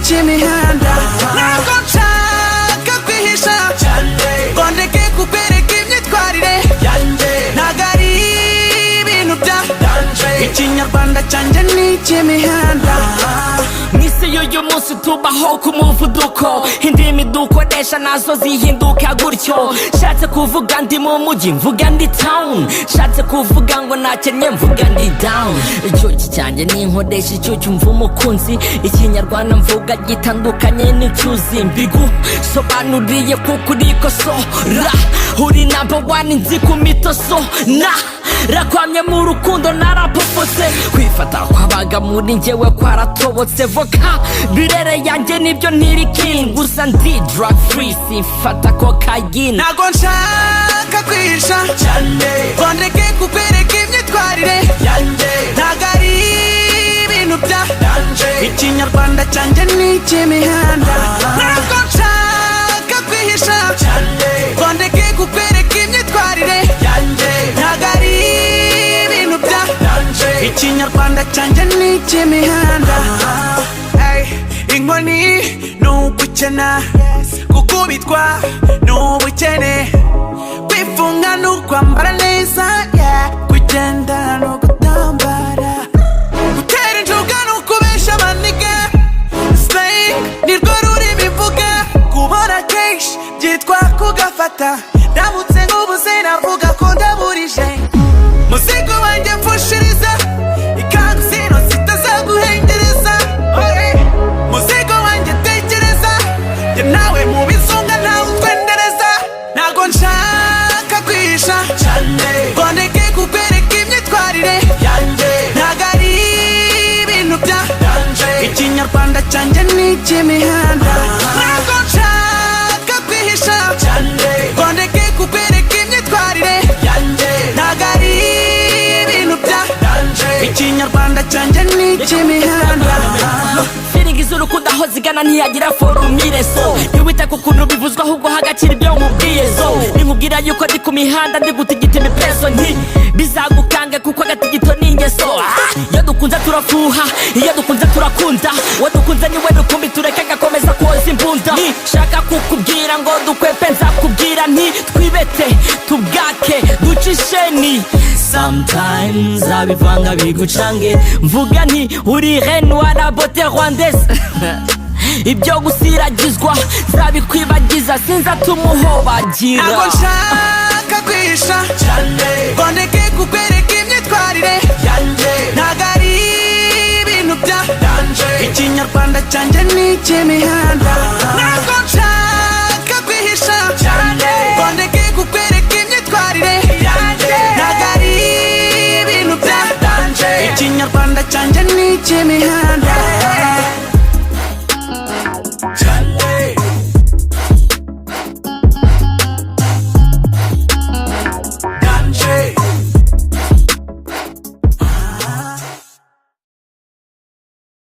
icy'imihanda. Ntabwo nshaka kwihisha ngo ndeke kukwereka imyitwarire. Ntabwo ari ibintu bya Ikinyarwanda cyanjye ni icy'imihanda. Mw'isi y'uyu munsi tubaho ku muvuduko, indimi dukoresha nazo zihinduka gutyo. Shatse kuvuga ndi mu mujyi, mvuga ndi town. Shatse kuvuga ngo nakennye, mvuga ndi down. Icyuki cyanjye ninkoresha icyuki mva umukunzi. Ikinyarwanda mvuga gitandukanye n'icyuzi, mbigusobanuriye kuko urikosora. Uri number one nzi ku mitoso na rakwamye mu rukundo narapopotse. Kwifata kwabaga muri njyewe kwaratobotse. Vocabulaire yanjye nibyo ntiri gusa, ndi drug free, simfata cocaine. Ntabwo nshaka kwihisha ngo ndeke kukwereka imyitwarire. Ntabwo ari ibintu bya Ikinyarwanda cyanjye ni icy'imihanda. Ntabwo nshaka kwihisha ngo ndeke kukwereka imyitwarire. Ntabwo ari ibintu bya Ikinyarwanda cyanjye ni icy'imihanda. Ey, inkoni ni ugukena, gukubitwa ni ubukene, kwifunga ni ukwambara neza, yeah. Kugenda ni ugutambara, gutera injuga ni ukubesha amaniga, slang nirwo rurimi mvuga, kubona kenshi byitwa kugafata. Ndamutse nk'ubuze navuga ko ndaburije. Muzigo wanjye mfushiriza ikangu zino zitazaguhengereza. Oye, muzigo wanjye tekereza njye nawe mu bizunga ntawe utwendereza. Ntabwo nshaka kwihisha ngo ndeke kukwereka imyitwarire. Ntabwo ari ibintu bya Ikinyarwanda cyanjye ni icy'imihanda. Ntabwo nshaka kwihisha ngo ndeke kukwereka imyitwarire. Ntabwo ari ibintu bya Ikinyarwanda cyanjye ni icy'imihanda. Feeling z'urukundo aho zigana ntiyagira formule, so ntiwite ku kuntu bivuzwa, ahubwo hagacira ibyo nkubwiye. Zo ninkubwira yuko ndi ku mihanda ndi gutigita imipeso, nti bizagukange kuko agatigito ni ingeso. Ah, iyo dukunze turafuha, iyo dukunze turakunda. Uwo dukunze niwe rukumbi, tureke agakomeza koza imbunda. Nshaka kukubwira ngo dukwepe, nzakubwira nti twibete, tubwake, duce isheni. Sometimes abivanga bigucange, mvuga nti uri reine wa la beauté rwandaise. Ibyo gusiragizwa nzabikwibagiza, sinzatuma uhobagira. Ntabwo nshaka kwihisha ngo ndeke kukwereka imyitwarire. Ntabwo ari ibintu bya Ikinyarwanda cyanjye ni icy'imihanda. Ntabwo nshaka kwihisha ngo ndeke kukwereka imyitwarire. Ntabwo ari ibintu bya Ikinyarwanda cyanjye ni icy'imihanda.